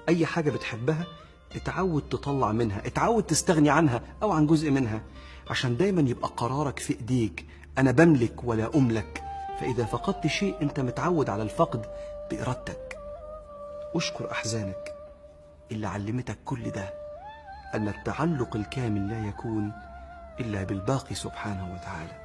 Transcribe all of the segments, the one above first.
أي حاجة بتحبها اتعود تطلع منها، اتعود تستغني عنها أو عن جزء منها، عشان دايما يبقى قرارك في إيديك. أنا بملك ولا أملك. فإذا فقدت شيء أنت متعود على الفقد بإرادتك. أشكر أحزانك اللي علمتك كل ده، أن التعلق الكامل لا يكون إلا بالباقي سبحانه وتعالى.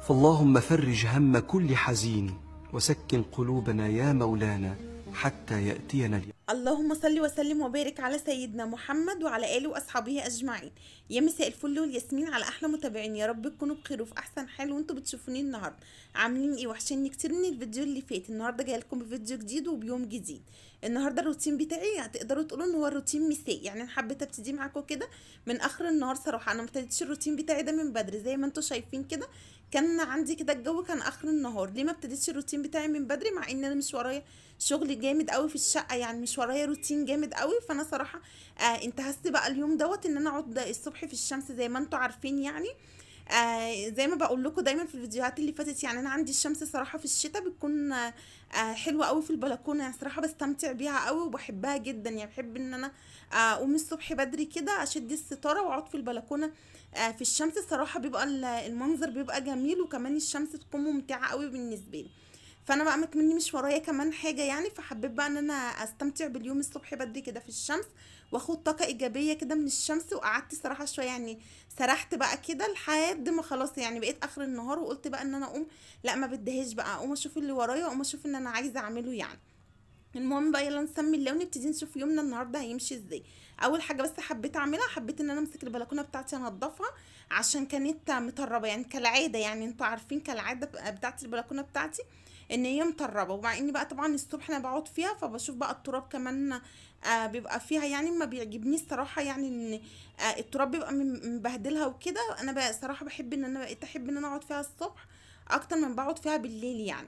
فاللهم فرج هم كل حزين وسكن قلوبنا يا مولانا حتى يأتينا اليوم. اللهم صل وسلم وبارك على سيدنا محمد وعلى آله وأصحابه أجمعين. يا مساء الفل والياسمين على أحلى متابعين، يا رب تكونوا بخير وفي أحسن حال وانتوا بتشوفوني النهارده. عاملين ايه؟ وحشني كتير من الفيديو اللي فات. النهارده جاية لكم بفيديو جديد وبيوم جديد. النهارده الروتين بتاعي هتقدروا تقولوا ان هو الروتين مسائي، يعني انا حبيت ابتدي معاكم كده من اخر النهار. صراحة انا ما ابتديتش الروتين بتاعي ده من بدري زي ما انتوا شايفين كده، كان عندي كده الجو كان اخر النهار. ليه ما ابتديتش الروتين بتاعي من بدري مع ان انا مش ورايا شغل جامد قوي في الشقة، يعني مش ورايا روتين جامد قوي. فانا صراحة انتهزت بقى اليوم دوت ان انا اقعد الصبح في الشمس زي ما انتوا عارفين، يعني زي ما بقول لكم دايما في الفيديوهات اللي فاتت. يعني انا عندي الشمس صراحة في الشتاء بتكون حلوة قوي في البلكونه، يعني صراحة بستمتع بيها قوي وبحبها جدا. يعني بحب ان انا اقوم الصبح بدري كده اشد الستارة واقعد في البلكونه في الشمس. صراحة بيبقى المنظر بيبقى جميل، وكمان الشمس تكون ممتعة قوي بالنسبة لي. فانا بقى مكمني مش ورايا كمان حاجة يعني، فحبيت بقى ان انا استمتع باليوم الصبح بدري كده في الشمس واخد طاقة ايجابية كده من الشمس. وقعدت صراحة شوية، يعني سرحت بقى كده لحد ما خلاص يعني بقيت اخر النهار، وقلت بقى ان انا اقوم، لا ما بديهاش بقى، اقوم اشوف اللي ورايا واقوم اشوف ان انا عايزه اعمله يعني. المهم بقى يلا نسمي الله ونبتدي نشوف يومنا النهارده هيمشي ازاي. اول حاجة بس حبيت اعملها، حبيت ان انا امسك البلكونه بتاعتي انضفها عشان كانت مطربه، يعني كالعادة، يعني انتوا عارفين كالعادة بتاعت البلكونه بتاعتي ان هي مطربه. ومع اني بقى طبعا الصبح انا بقعد فيها فبشوف بقى التراب كمان بيبقى فيها، يعني ما بيعجبنيش صراحة، يعني ان التراب بيبقى مبهدلها وكده. انا بقى صراحة بحب ان انا بقيت احب ان انا اقعد فيها الصبح اكتر من بقعد فيها بالليل يعني.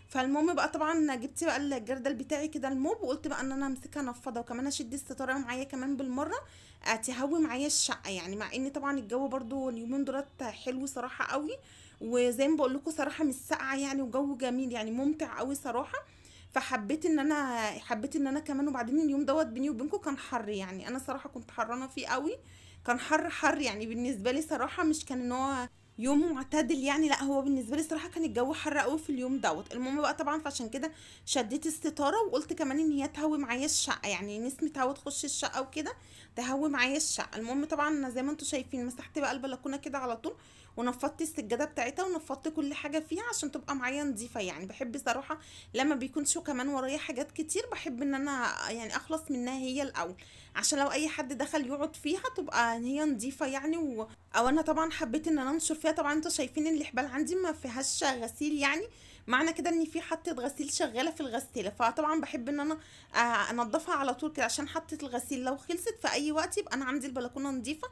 فالمهم بقى طبعا جبت بقى الجردل بتاعي كده الموب، وقلت بقى ان انا امسكها انفضها، وكمان اشد الستارة معايا كمان بالمرة تهوي معايا الشقة. يعني مع ان طبعا الجو برضو اليومين دولت حلو صراحة قوي، وزي ما بقول لكم صراحة مش ساقعه يعني، وجو جميل يعني ممتع قوي صراحة. فحبيت ان انا حبيت ان انا كمان. وبعدين اليوم دوت بيني وبينكم كان حر، يعني انا صراحة كنت حرانه فيه قوي، كان حر حر يعني بالنسبة لي صراحة، مش كان ان هو يوم معتدل يعني، لا هو بالنسبة لي صراحة كان الجو حر قوي في اليوم دوت. المهم بقى طبعا فعشان كده شديت الستارة، وقلت كمان ان هي تهوي معايا الشقة، يعني نسمه هوا تخش الشقة وكده تهوي معايا الشقة. المهم طبعا زي ما انتم شايفين مسحت بقى البلكونه كده على طول، ونفضت السجادة بتاعتها ونفضت كل حاجة فيها عشان تبقى معايا نظيفة. يعني بحب صراحة لما بيكون شو كمان ورايا حاجات كتير بحب ان انا يعني اخلص منها هي الاول، عشان لو اي حد دخل يقعد فيها تبقى هي نظيفة يعني. او انا طبعا حبيت ان انا انشر فيها. طبعا انتوا شايفين ان الحبال عندي ما فيهاش غسيل، يعني معنى كده ان في حطه غسيل شغالة في الغسالة، فطبعا بحب ان انا انضفها على طول كده عشان حطه الغسيل لو خلصت في اي وقت يبقى انا عندي البلكونه نظيفة.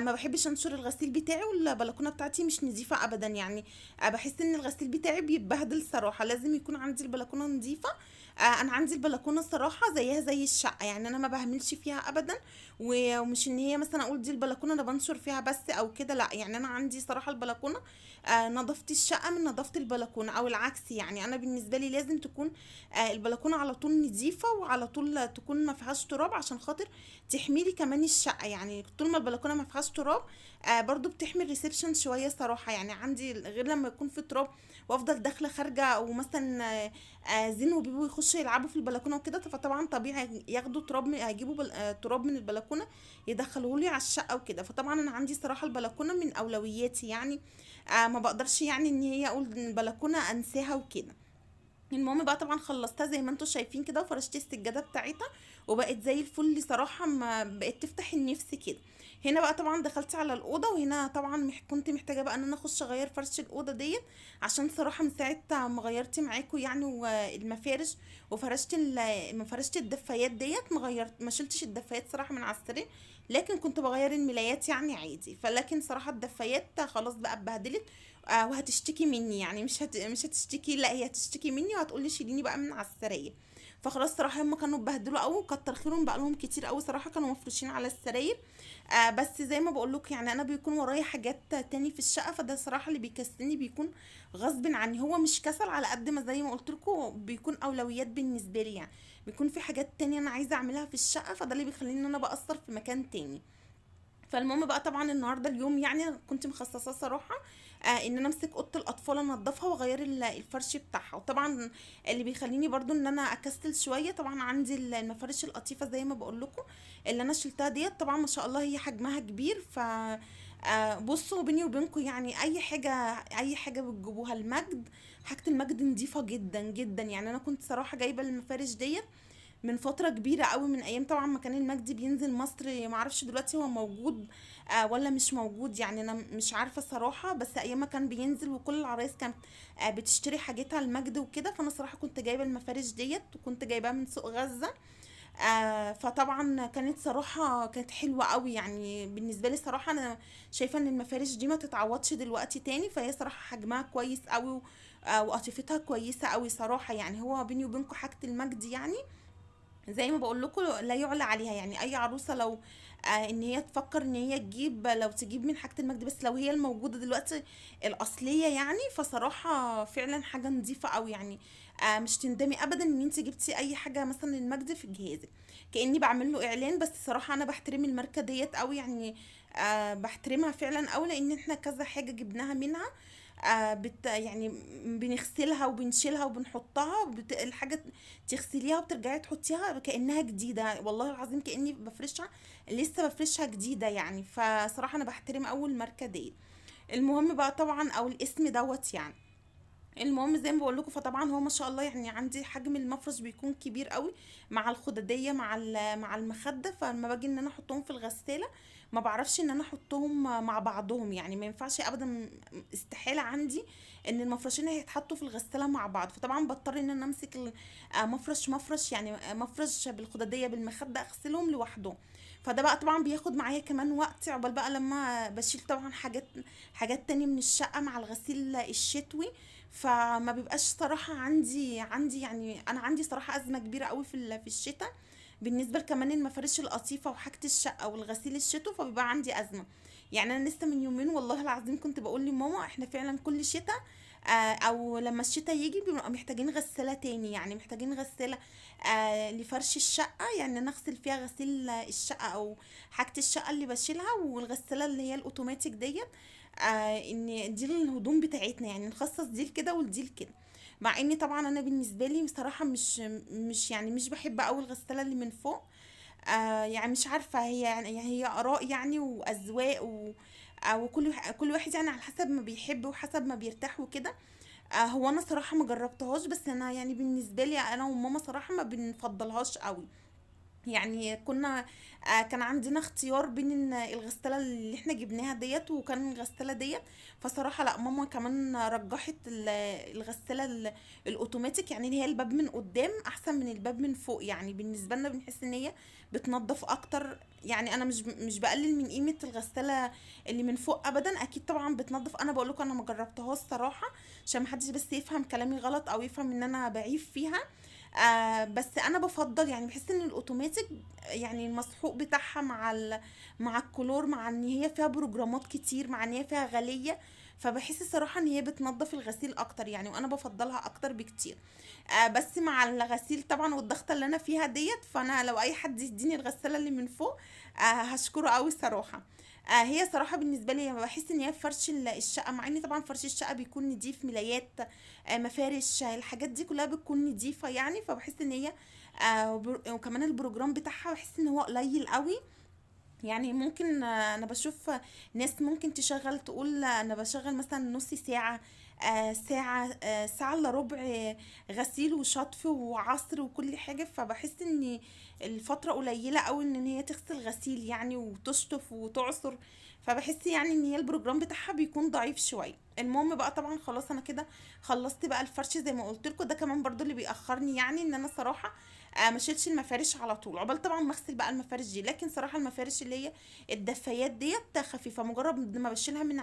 ما بحبش انشر الغسيل بتاعي والبلكونه بتاعتي مش نظيفة ابدا، يعني بحس ان الغسيل بتاعي بيتبهدل صراحة، لازم يكون عندي البلكونه نظيفة. انا عندي البلكونه صراحة زيها زي الشقة، يعني انا ما بهملش فيها ابدا، ومش ان هي مثلا اقول دي البلكونه انا بنشر فيها بس او كده، لا يعني انا عندي صراحة البلكونه نظافة الشقة من نظافة البلكونه او العكس. يعني انا بالنسبة لي لازم تكون البلكونه على طول نظيفة وعلى طول تكون ما فيهاش تراب عشان خاطر تحميلي كمان الشقة. يعني طول ما البلكونه ما فيهاش تراب برضو بتحمي ال reception شوية صراحة، يعني عندي غير لما يكون في تراب وافضل داخله خارجه ومثلا زين وبيبو يخشوا يلعبوا في البلكونه وكده، فطبعا طبيعي ياخدوا تراب هيجيبوا تراب من البلكونه يدخلوه لي على الشقة وكده. فطبعا انا عندي صراحة البلكونه من اولوياتي، يعني ما بقدرش يعني ان هي اقول ان البلكونه انساها وكده. المهم بقى طبعا خلصتها زي ما انتم شايفين كده، وفرشت السجادة بتاعتها وبقت زي الفل صراحة، ما بقت تفتح النفس كده. هنا بقى طبعا دخلت على الاوضة، وهنا طبعا كنت محتاجه بقى ان انا اخش اغير فرش الاوضة ديت، عشان صراحة من ساعة ما غيرت معاكم يعني والمفارش وفرشت ما فرشت الدفايات ديت، ما غيرت ما شلتش الدفايات صراحة من على السرير، لكن كنت بغير الملايات يعني عادي. فلكن صراحة الدفايات خلاص بقى اتبهدلت، وهتشتكي مني، يعني مش هتشتكي، لا هي هتشتكي مني وهتقولي شيليني بقى من على السراير. فخلاص صراحة هم كانوا اتبهدلوا قوي وكتر خيرهم بقى لهم كتير قوي صراحة، كانوا مفروشين على السراير. بس زي ما بقول لكم يعني انا بيكون ورايا حاجات تاني في الشقة، فده صراحة اللي بيكسلني بيكون غصب عني، هو مش كسل على قد ما زي ما قلت لكم بيكون اولويات بالنسبة لي، يعني بيكون في حاجات تانية انا عايزه اعملها في الشقة، فده اللي بيخليني ان انا بقصر في مكان تاني. فالمهم بقى طبعا النهارده اليوم يعني كنت مخصصاه صراحة ان انا امسك اوضة الاطفال انضفها واغير الفرش بتاعها. وطبعا اللي بيخليني برضو ان انا اكسل شوية، طبعا عندي المفارش القطيفه زي ما بقول لكم اللي انا شلتها ديت، طبعا ما شاء الله هي حجمها كبير. ف بصوا بيني وبينكم يعني اي حاجة بتجيبوها المجد، حاجة المجد نظيفة جدا جدا. يعني انا كنت صراحة جايبه المفارش ديت من فترة كبيرة قوي، من ايام طبعا ما كان المجدي بينزل مصر، ما اعرفش دلوقتي هو موجود ولا مش موجود، يعني انا مش عارفه صراحة، بس ايام ما كان بينزل وكل العرايس كانت بتشتري حاجتها المجد وكده. فانا صراحة كنت جايبه المفارش ديت وكنت جايباها من سوق غزة، فطبعا كانت صراحة كانت حلوة قوي. يعني بالنسبة لي صراحة انا شايفه ان المفارش دي ما تتعوضش دلوقتي تاني، فهي صراحة حجمها كويس قوي وقطيفتها كويسة قوي صراحة. يعني هو بيني وبينكم حاجة المجد يعني زي ما بقول لكم لا يعلى عليها. يعني اي عروسه لو ان هي تفكر ان هي تجيب، لو تجيب من حاجة المجد، بس لو هي الموجودة دلوقتي الاصلية يعني، فصراحة فعلا حاجة نظيفة قوي. يعني مش تندمي ابدا ان انت جبتي اي حاجة مثلا المجد في جهازك. كاني بعمل له اعلان، بس صراحة انا بحترم الماركة ديت قوي، يعني بحترمها فعلا قوي، لان احنا كذا حاجة جبناها منها، يعني بنغسلها وبنشيلها وبنحطها، الحاجة تغسليها وبترجعي تحطيها كأنها جديدة، والله العظيم كأني بفرشها لسه بفرشها جديدة يعني. فصراحة أنا بحترم أول ماركة دي. المهم بقى طبعا أو الاسم دوت يعني. المهم زي ما بقول لكم، فطبعا هو ما شاء الله يعني عندي حجم المفرش بيكون كبير قوي مع الخداديه مع المخدة، فلما باجي ان انا احطهم في الغسالة ما بعرفش ان انا احطهم مع بعضهم، يعني ما ينفعش ابدا، استحالة عندي ان المفرشين هيتحطوا في الغسالة مع بعض. فطبعا بضطر ان انا امسك مفرش يعني مفرش بالخداديه بالمخده اغسلهم لوحدهم. فده بقى طبعا بياخد معايا كمان وقت عقبال بقى لما بشيل طبعا حاجات تاني من الشقة مع الغسيل الشتوي. فما بيبقاش صراحة عندي يعني انا عندي صراحة ازمة كبيرة قوي في الشتاء بالنسبة كمان المفارش القطيفه وحاجه الشقة والغسيل الشتوي، فبيبقى عندي ازمة. يعني انا لسه من يومين والله العظيم كنت بقول لماما احنا فعلا كل شتاء او لما الشتاء يجي بنبقى محتاجين غسالة تاني، يعني محتاجين غسالة لفرش الشقة، يعني انا اغسل فيها غسيل الشقة او حاجة الشقة اللي بشيلها، والغساله اللي هي الاوتوماتيك ديت ان دي الهدوم بتاعتنا، يعني نخصص دي كده ودي كده. مع اني طبعا انا بالنسبة لي بصراحة مش يعني مش بحب قوي الغسالة اللي من فوق، يعني مش عارفه، هي يعني هي اراء يعني واذواق وكل كل واحد يعني على حسب ما بيحب وحسب ما بيرتاح وكده. هو انا صراحة ما جربتهاش، بس انا يعني بالنسبة لي انا وماما صراحة ما بنفضلهاش قوي. يعني كنا كان عندنا اختيار بين الغسالة اللي احنا جبناها ديت وكان الغسالة ديت، فصراحة لا ماما كمان رجحت الغسالة الاوتوماتيك، يعني هي الباب من قدام احسن من الباب من فوق. يعني بالنسبة لنا بنحس ان هي بتنظف اكتر. يعني انا مش بقلل من قيمة الغسالة اللي من فوق ابدا، اكيد طبعا بتنظف. انا بقول لكم انا ما جربتهاش صراحة عشان ما حدش بس يفهم كلامي غلط او يفهم ان انا بعيب فيها، بس انا بفضل يعني بحس ان الاوتوماتيك يعني المسحوق بتاعها مع الكلور، مع ان هي فيها بروجرامات كتير، مع ان هي فيها غالية، فبحس الصراحة ان هي بتنظف الغسيل اكتر يعني، وانا بفضلها اكتر بكتير. بس مع الغسيل طبعا والضغطه اللي انا فيها ديت، فانا لو اي حد يديني الغسالة اللي من فوق هشكره قوي الصراحة. هي صراحة بالنسبة لي بحس ان هي فرش الشقة، مع ان طبعا فرش الشقة بيكون نضيف، ملايات، مفارش، الحاجات دي كلها بتكون نضيفه يعني، فبحس ان هي وكمان ال program بتاعها بحس ان هو قليل قوي. يعني ممكن انا بشوف ناس ممكن تشغل تقول انا بشغل مثلا نص ساعة، ساعة، ساعة الا ربع، غسيل وشطف وعصر وكل حاجة، فبحس ان الفترة قليلة قوي ان هي تغسل غسيل يعني وتشطف وتعصر، فبحس يعني ان هي ال program بتاعها بيكون ضعيف شوية. المهم بقى طبعا خلاص انا كده خلصت بقى الفرش زي ما قلت لكم. ده كمان برضو اللي بيأخرني يعني ان انا صراحة ما شيلش المفارش على طول، عقبال طبعا ما اغسل بقى المفارش دي. لكن صراحة المفارش اللي هي الدفايات ديت خفيفة، مجرد ما بشيلها من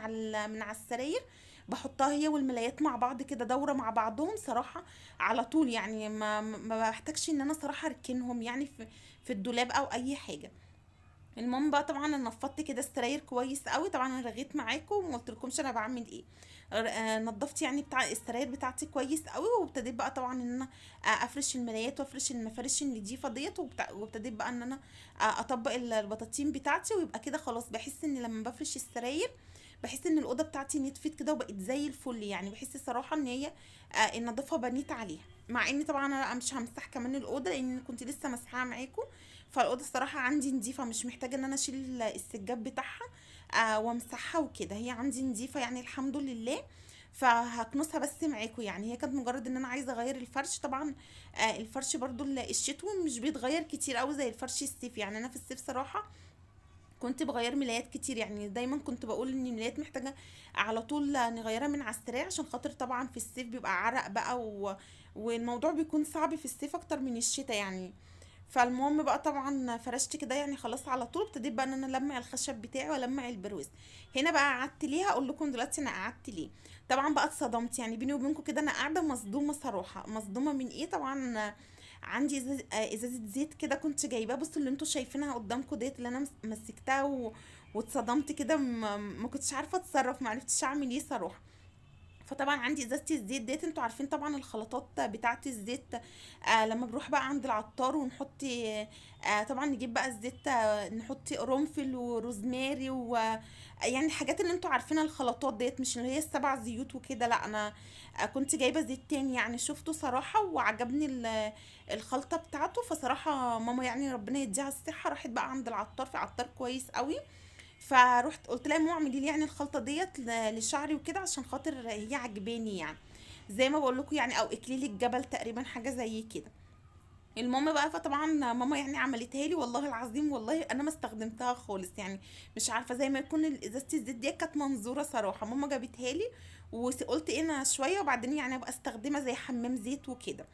على السراير بحطها هي والملايات مع بعض كده دوره مع بعضهم صراحة على طول، يعني ما بحتاجش ان انا صراحة اركنهم يعني في الدولاب او اي حاجة. المهم بقى طبعا انا نفضت كده السراير كويس قوي. طبعا انا رغيت معاكم وما قلتلكمش انا بعمل ايه. نضفت يعني بتاع السراير بتاعتي كويس قوي، وابتديت بقى طبعا ان انا افرش الملايات وافرش المفارش النضيفه ديت، وابتديت بقى ان انا اطبق البطاطين بتاعتي، ويبقى كده خلاص. بحس ان لما بفرش السراير بحس ان الاوضة بتاعتي نطفت كده وبقت زي الفل، يعني بحس الصراحة ان هي النظافة بنيت عليها. مع ان طبعا انا مش همسح كمان الاوضة لان كنت لسه مسحاها معاكم، فالاوضه الصراحة عندي نظيفة، مش محتاجه ان انا اشيل السجاد بتاعها وامسحها وكده، هي عندي نظيفة يعني الحمد لله. فهكنسها بس معاكم، يعني هي كانت مجرد ان انا عايزه اغير الفرش. طبعا الفرش برضو الشتوي مش بيتغير كتير قوي زي الفرش الصيفي، يعني انا في الصيف صراحة كنت بغير ملايات كتير، يعني دايما كنت بقول ان الملايات محتاجه على طول نغيرها من على السرير، عشان خاطر طبعا في الصيف بيبقى عرق بقى والموضوع بيكون صعب في الصيف اكتر من الشتاء يعني. فالمهم بقى طبعا فرشت كده يعني خلاص على طول، ابتديت بقى ان انا المع الخشب بتاعي والمع البرواز. هنا بقى قعدت ليه هقول لكم دلوقتي انا قعدت ليه. طبعا بقى اتصدمت يعني بيني وبينكم كده، انا قاعدة مصدومة صراحة. مصدومة من ايه؟ طبعا عندي ازازة زيت كده كنت جايباها، بصوا اللي انتوا شايفينها قدامكم ديت اللي انا مسكتها واتصدمت كده، ما كنتش عارفه اتصرف، ما عرفتش اعمل ايه صراحة. فطبعا عندي ازازة الزيت ديت، انتوا عارفين طبعا الخلطات بتاعه الزيت، لما بنروح بقى عند العطار ونحط، طبعا نجيب بقى الزيت، نحط قرنفل وروزماري و يعني الحاجات اللي انتوا عارفينها الخلطات ديت، مش اللي هي السبع زيوت وكده، لا انا كنت جايبه زيت تاني يعني شفته صراحة وعجبني الخلطة بتاعته. فصراحة ماما يعني ربنا يديها الصحة راحت بقى عند العطار، في عطار كويس قوي، فروحت قلت لها يا ماما اعملي لي يعني الخلطة ديت لشعري وكده عشان خاطر هي عجباني يعني زي ما بقول لكم يعني، او اكليل الجبل تقريبا حاجة زي كده. المهم بقى فطبعا ماما يعني عملتها لي، والله العظيم والله انا ما استخدمتها خالص، يعني مش عارفه زي ما يكون ازازة الزيت دي كانت منظوره صراحة، ماما جابتها لي وقلت ايه انا شوية وبعدين يعني ابقى استخدمها زي حمام زيت وكده.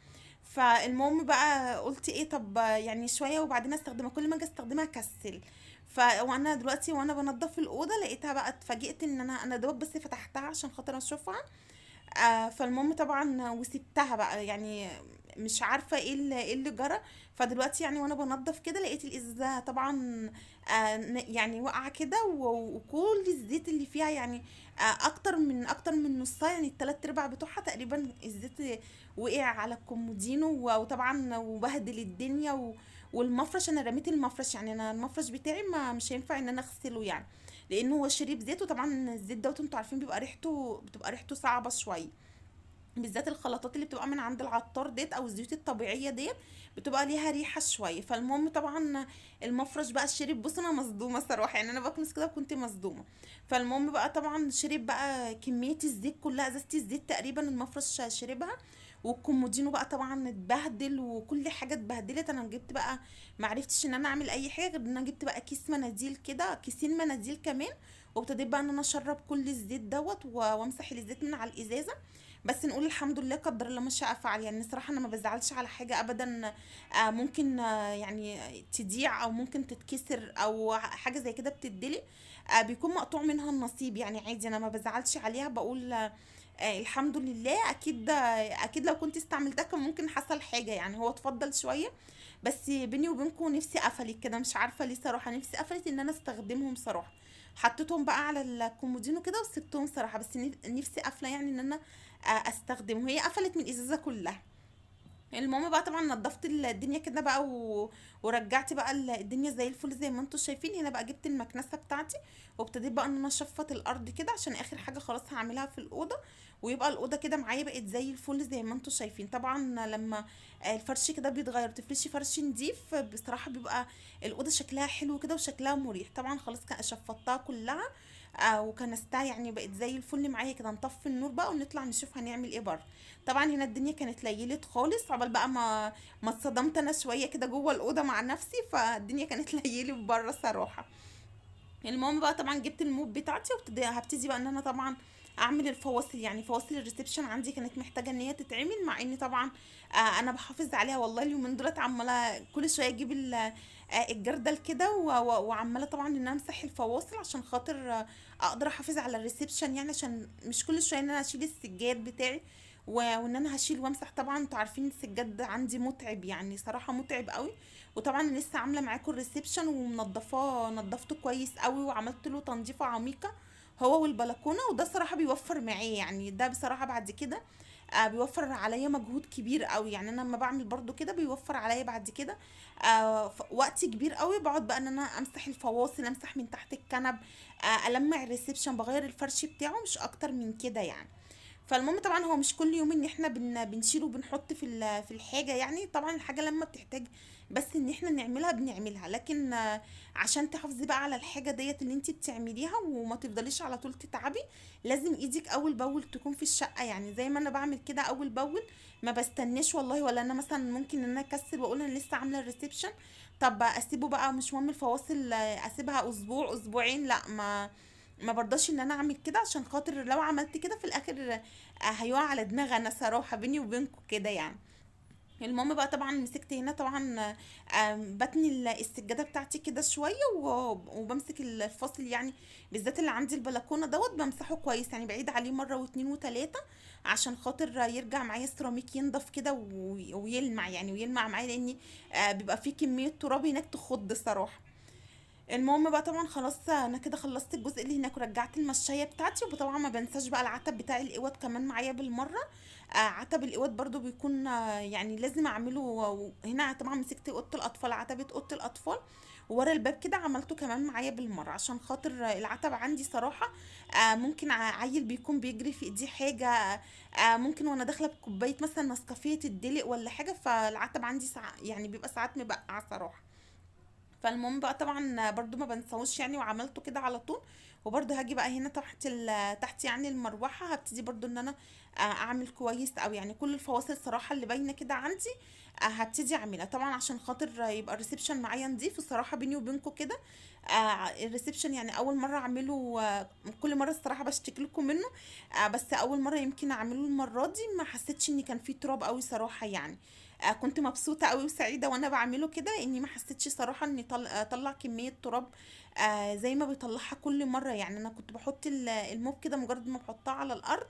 فالمهم بقى قلت ايه طب يعني شوية وبعدين استخدمها، كل ما اجي استخدمها اكسل. وانا دلوقتي وانا بنضف الاوضة لقيتها بقى، اتفاجئت ان انا دوب بس فتحتها عشان خاطر اشوفها. فالمهم طبعا وسبتها بقى يعني مش عارفه ايه اللي جرى. فدلوقتي يعني وانا بنضف كده لقيت الازازه طبعا، يعني واقعه كده، وكل الزيت اللي فيها يعني، اكتر من نصها يعني التلات ارباع بتوعها تقريبا الزيت وقع على الكومودينو، وطبعا وبهدل الدنيا والمفرش انا رميت المفرش، يعني انا المفرش بتاعي ما مش هينفع ان انا اغسله يعني لانه هو شريب زيت، وطبعا الزيت دوت انتوا عارفين بتبقى ريحته صعبة شوية، بالذات الخلطات اللي بتبقى من عند العطار ديت او الزيوت الطبيعية ديت بتبقى ليها ريحه شوية. فالمهم طبعا المفرش بقى شرب، بصوا انا مصدومة صراحة يعني انا بكنس كده وكنت مصدومة. فالمهم بقى طبعا شرب بقى كمية الزيت كلها، ازازة الزيت تقريبا المفرش شربها، والكومودينو بقى طبعا اتبهدل وكل حاجة اتبهدلت. انا جبت بقى ما عرفتش ان انا اعمل اي حاجة غير ان انا جبت بقى كيس مناديل كده، كيسين مناديل كمان، وابتديت بقى ان انا اشرب كل الزيت دوت وامسح الزيت من على الازازه. بس نقول الحمد لله قدر الله ما شاء فعل، يعني صراحة انا ما بزعلش على حاجة ابدا، ممكن يعني تضيع او ممكن تتكسر او حاجة زي كده بتدلي، بيكون مقطوع منها النصيب يعني عادي، انا ما بزعلش عليها، بقول الحمد لله. اكيد لو كنت استعملتها كان ممكن حصل حاجة يعني، هو اتفضل شوية بس بيني وبينكم نفسي قفلت كده مش عارفه ليه صراحة، نفسي قفلت ان انا استخدمهم صراحة. حطيتهم بقى على الكومودينو كده وسبتهم صراحة، بس نفسي قافله يعني ان انا استخدمه، هي قفلت من الازازه كلها. المهم بقى طبعا نظفت الدنيا كده بقى ورجعت بقى الدنيا زي الفل زي ما انتم شايفين. هنا بقى جبت المكنسة بتاعتي وابتديت بقى ان انا اشفط الارض كده عشان اخر حاجة خلاص هعملها في الاوضة، ويبقى الاوضة كده معايا بقت زي الفل زي ما انتم شايفين. طبعا لما الفرش كده بيتغير تفرشي فرش نضيف بصراحة بيبقى الاوضة شكلها حلو كده وشكلها مريح. طبعا خلاص شفطتها كلها، وكنستها يعني بقت زي الفل معايا كده. نطفي النور بقى ونطلع نشوف هنعمل ايه بره. طبعا هنا الدنيا كانت ليلت خالص، عقبال بقى ما اتصدمت انا شوية كده جوه الاوضة مع نفسي، فالدنيا كانت ليلت بره صراحة. المهم بقى طبعا جبت الموب بتاعتي هبتدي بقى ان انا طبعا اعمل الفواصل، يعني فواصل ال reception عندي كانت محتاجه ان هي تتعمل، مع ان طبعا انا بحافظ عليها والله. اليومين دولت عماله كل شوية اجيب الجردل كده وعماله طبعا ان انا امسح الفواصل عشان خاطر اقدر احافظ على ال reception، يعني عشان مش كل شوية ان انا اشيل السجاد بتاعي وان انا هشيل وامسح. طبعا انتوا عارفين السجاد عندي متعب يعني صراحة متعب قوي. وطبعا لسه عامله معاكم ال reception ومنضفاه، نضفته كويس قوي وعملت له تنظيفه عميقة هو والبلكونه، وده صراحة بيوفر معايا يعني، ده بصراحة بعد كده بيوفر عليا مجهود كبير قوي يعني. انا لما بعمل برضو كده بيوفر عليا بعد كده وقت كبير قوي، بقعد بقى ان انا امسح الفواصل، امسح من تحت الكنب، المع ال reception، بغير الفرش بتاعه، مش اكتر من كده يعني. فالمهم طبعا هو مش كل يوم ان احنا بنشيله وبنحط في الحاجة يعني، طبعا الحاجة لما بتحتاج بس ان احنا نعملها بنعملها، لكن عشان تحافظي بقى على الحاجة ديت اللي انت بتعمليها وما تفضليش على طول تتعبي، لازم ايدك اول باول تكون في الشقة يعني. زي ما انا بعمل كده اول باول، ما بستناش والله، ولا انا مثلا ممكن ان انا اكسل واقول انا لسه عامله ال reception طب اسيبه بقى مش مهم الفواصل، اسيبها اسبوع اسبوعين، لا ما برضاش ان انا اعمل كده، عشان خاطر لو عملت كده في الاخر هيقع على دماغي انا صراحة بيني وبينكم كده يعني. المهم بقى طبعا مسكت هنا طبعا، بتني السجادة بتاعتي كده شوية، وبمسك الفاصل يعني بالذات اللي عندي البلكونه دوت بمسحه كويس يعني، بعيد عليه مرة واتنين وتلاتة عشان خاطر يرجع معايا السيراميك ينضف كده ويلمع يعني، ويلمع معايا، لان بيبقى فيه كمية تراب هناك تخض صراحة. المهم بقى طبعا خلاص انا كده خلصت الجزء اللي هناك ورجعت المشايه بتاعتي، وطبعا ما بنساش بقى العتب بتاع الاوض كمان معايا بالمرة. عتب الاوض برضو بيكون يعني لازم اعمله. هنا طبعا مسكت اوضة الاطفال، عتبة اوضة الاطفال ورا الباب كده عملته كمان معايا بالمرة، عشان خاطر العتب عندي صراحة ممكن عيل بيكون بيجري في ايديه حاجة، ممكن وانا داخله بكوبايه مثلا نسكافيه تدلق ولا حاجة، فالعتب عندي يعني بيبقى ساعات مبقع صراحة. فالمهم بقى طبعا برضو ما بنساهوش يعني، وعملته كده على طول. وبرضو هاجي بقى هنا تحت تحت يعني المروحة، هبتدي برضو ان انا اعمل كويس او يعني كل الفواصل صراحة اللي باينة كده عندي، هبتدي اعملها طبعا عشان خاطر يبقى ال reception معايا نضيف. الصراحة بيني وبينكم كده، ال reception يعني اول مرة اعمله، كل مرة الصراحة بشتكي لكم منه، بس اول مرة يمكن اعمله المرة دي ما حسيتش ان كان فيه تراب قوي صراحة يعني. كنت مبسوطة قوي وسعيدة وانا بعمله كده، اني ما حسيتش صراحة اني طلع كمية تراب، زي ما بيطلعها كل مرة يعني. انا كنت بحط ال mop كده، مجرد ما بحطها على الارض،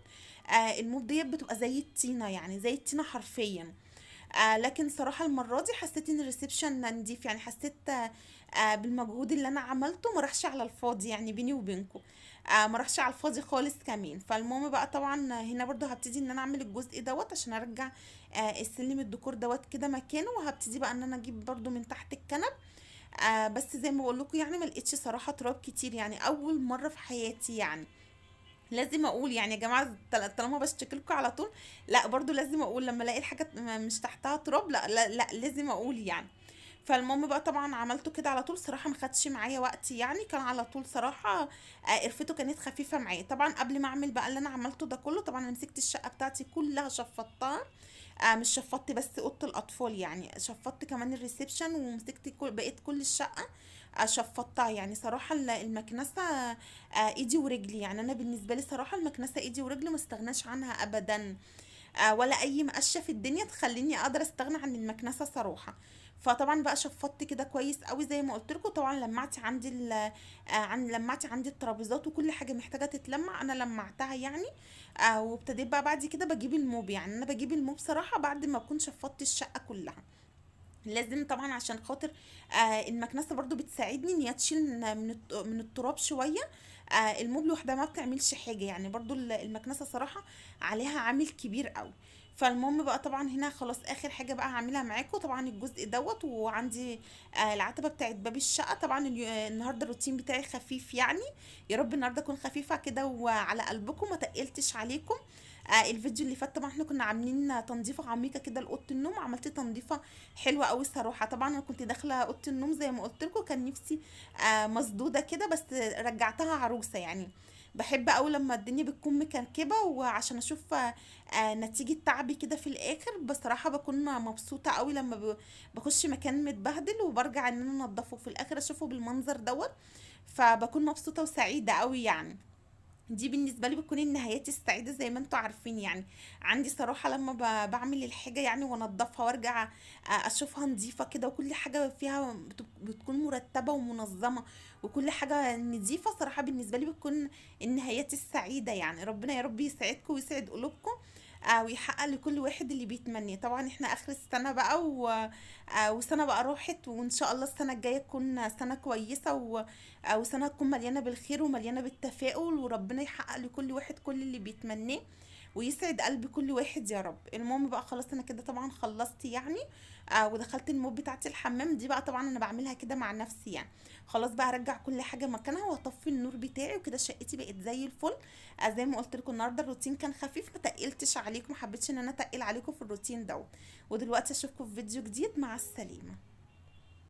ال mop ديت بتبقى زي الطينه يعني، زي الطينه حرفيا. لكن صراحة المرة دي حسيت ان ال reception نضيف يعني، حسيت بالمجهود اللي انا عملته ما راحش على الفاضي يعني، بيني وبينكم، ما راحش على الفاضي خالص كمان. فالمهم بقى طبعا هنا برضو هبتدي ان انا اعمل الجزء دوت عشان ارجع، السلم الديكور دوت كده مكانه، وهبتدي بقى ان انا اجيب برضو من تحت الكنب، بس زي ما بقول لكم يعني ما لقيتش صراحة تراب كتير يعني، اول مرة في حياتي يعني. لازم اقول يعني يا جماعة، طالما بشتكي لكم على طول، لا برضو لازم اقول لما الاقي الحاجة مش تحتها تراب، لا لا لا لازم اقول يعني. فالمهم بقى طبعا عملته كده على طول، صراحة ما خدش معايا وقت يعني، كان على طول صراحة، قرفته كانت خفيفة معايا. طبعا قبل ما اعمل بقى اللي انا عملته ده كله، طبعا انا مسكت الشقة بتاعتي كلها شفطتها، مش شفطت بس اوضة الاطفال يعني، شفطت كمان ال reception، ومسكت بقيت كل الشقة، شفطتها يعني. صراحة المكنسة، ايدي ورجلي يعني، انا بالنسبة لي صراحة المكنسة ايدي ورجلي ما استغناش عنها ابدا، ولا اي مقشه في الدنيا تخليني اقدر استغنى عن المكنسة صراحة. فطبعا بقى شفطت كده كويس قوي زي ما قلت لكم. طبعا لمعت عندي لمعت عندي الترابيزات وكل حاجة محتاجه تتلمع انا لمعتها يعني. وابتديت بقى بعد كده بجيب ال mop يعني، انا بجيب ال mop صراحة بعد ما اكون شفطت الشقة كلها، لازم طبعا عشان خاطر، المكنسة برضو بتساعدني ان هي تشيل من التراب شوية. ال mop لوحدها ما بتعملش حاجة يعني، برضو المكنسة صراحة عليها عامل كبير قوي. فالمهم بقى طبعا هنا خلاص اخر حاجة بقى هعملها معاكم طبعا الجزء دوت، وعندي، العتبة بتاعت باب الشقة. طبعا النهارده الروتين بتاعي خفيف يعني، يا رب النهارده اكون خفيفة كده وعلى قلبكم ما تقلتش عليكم. الفيديو اللي فات طبعا احنا كنا عاملين تنظيفه عميقة كده لاوضه النوم، عملت تنظيفه حلوة قوي الصراحة. طبعا انا كنت داخله اوضة النوم زي ما قلت لكم، كان نفسي، مسدودة كده، بس رجعتها عروسه يعني. بحب قوي لما الدنيا بتكون مكركبه، وعشان اشوف، نتيجة تعبي كده في الاخر، بصراحة بكون مبسوطة قوي لما بخش مكان متبهدل وبرجع ان انا انضفه في الاخر اشوفه بالمنظر دوت، فبكون مبسوطة وسعيدة قوي يعني. دي بالنسبة لي بتكون النهايات السعيدة زي ما انتوا عارفين يعني. عندي صراحة لما بعمل الحاجة يعني وانضفها وارجع اشوفها نظيفة كده، وكل حاجة فيها بتكون مرتبه ومنظمة وكل حاجة نظيفة، صراحة بالنسبة لي بتكون النهايات السعيدة يعني. ربنا يا رب يسعدكم ويسعد قلوبكم. ويحقق لكل واحد اللي بيتمنيه. طبعا احنا اخر السنة بقى وسنة بقى راحت، وان شاء الله السنة الجاية تكون سنة كويسة وسنة تكون مليانة بالخير ومليانة بالتفاؤل، وربنا يحقق لكل واحد كل اللي بيتمناه ويسعد قلب كل واحد يا رب. المهم بقى خلاص انا كده طبعا خلصت يعني، ودخلت الموب بتاعتي الحمام دي بقى، طبعا انا بعملها كده مع نفسي يعني. خلاص بقى هرجع كل حاجة مكانها واطفي النور بتاعي، وكده شقتي بقت زي الفل. زي ما قلت لكم النهارده الروتين كان خفيف، ما تقلتش عليكم، ما حبيتش ان انا اتقل عليكم في الروتين دوت. ودلوقتي اشوفكم في فيديو جديد، مع السلامة.